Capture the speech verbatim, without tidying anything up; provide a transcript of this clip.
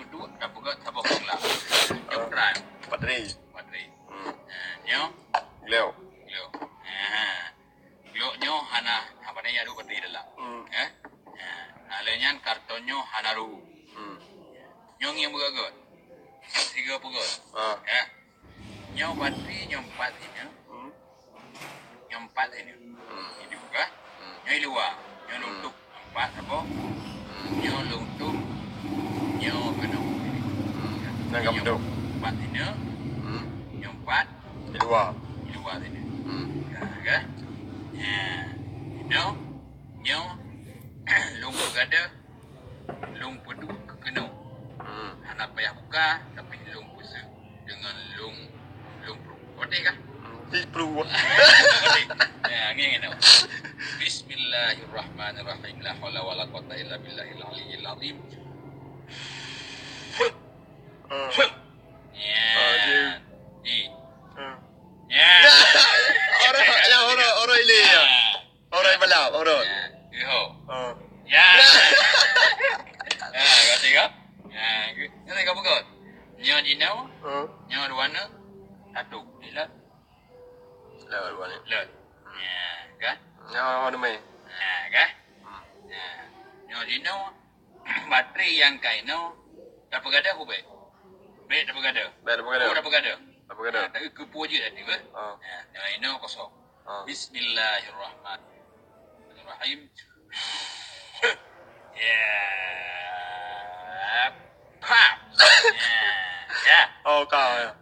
Duek, dah peugah saboh kongla. Jom try. Batri. Batri. Hmm. Ha, nyoe. Gleo. Gleo. Ha. Gleo nyoe hana, apa ni, adu batri dalam. Hmm. Eh? Ha. Nah, lheuh nyan karton nyoe hana ruhu. Hmm. Nyoe ngieng beugöt. Sigoe peugöt. Ah. Eh? Nyoe batri, nyoe empat ini. Hmm. Nyoe empat ini. Hmm. Ini buka. Hmm. Nyoe luwa. Nyoe lôn tuek empat apa? Hmm. Nyoe lôn tuek. Nyoe keunoe. Hmm. Nyoe empat ini. Hmm. Nyoe empat. Di luwa. Di luwa sini. Hmm. Ya, kan? Ya. Nyoe. Nyoe. Lôn peugada. Lôn peuduek keu keunoe. Hmm. Hana payah buka, tapi lôn peuseuk deungon lôn, lôn plueng. Oke kah? Hmm, di plueng. Oke. Ya, ngieng, ngieng. Bismillahirrahmanirrahim. La haula wala quwwata illa billahil aliyyil azim. Hmm. Ya. Ah, di. Di. Hmm. Ya. Ya. Orang, ya, orang, orang ini ya. Ya. Orang balap, orang. Ya, iho. Oh. Ya. Ya, kata kau. Ya, kata kau betul. Nyoe jinoe, oh, nyoe dua na, satu. Lilot. Lilot dua ni. Lilot. Ya, kan? Nyoe dua ni. Ya, kan? Hmm. Ya. Nyoe jinoe, batri nyang ka inoe, tapeugada ku bèk? Bèk tapeugada. Bèk tapeugada. Oh, tapeugada. Tapeugada. Ya, tapi keupeue jeuet tadi, beh? Ah. Ya, nyoe inoe kosong. Ah. Bismillahirrahmanirrahim. Ya. Pam. Ya. Ya. Oh, kau, ya.